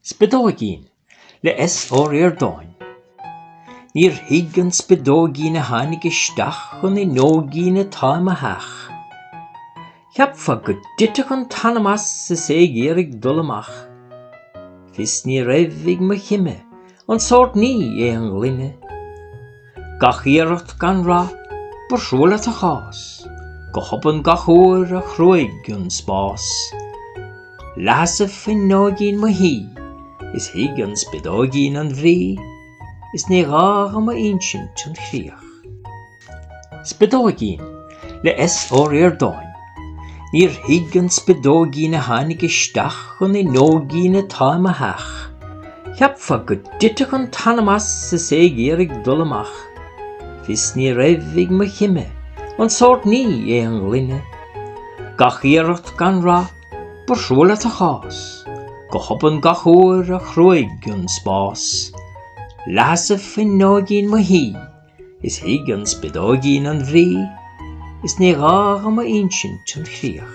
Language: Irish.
Spideoigín, le S. Ó Ríordáin. Níor thuig an spideoigín a tháinig isteach an fhuinneoigín atá i mo theach. Cheapfá go dtitfeadh an t-anam as is é ag iarraidh dul amach. Fios ní raibh ag mo chime an sórt ní é an ghloine. Gach iarracht gan rath, ba thrua leat a chás. Go hobann gach uair a chruaigh an spás. Leathasaibh fuinneoigín mo thí, is thuig an spideoigín an bhrí, is ní gá dhom a insint an chríoch. Spideoigín, le S. Ó Ríordáin. Níor thuig an spideoigín a tháinig isteach an fhuinneoigín atá i mo theach. Cheapfá go dtitfeadh an t-anam as is é ag iarraidh dul amach. Fios ní raibh ag mo chime an sórt ní é an ghloine. Gach iarracht gan rath, Ba thrua leat a chás, go hobann gach uair a chruaigh an spás. Leathasaibh fuinneoigín mo thí, is thuig an spideoigín an bhrí, is ní gá dhom a insint an chríoch.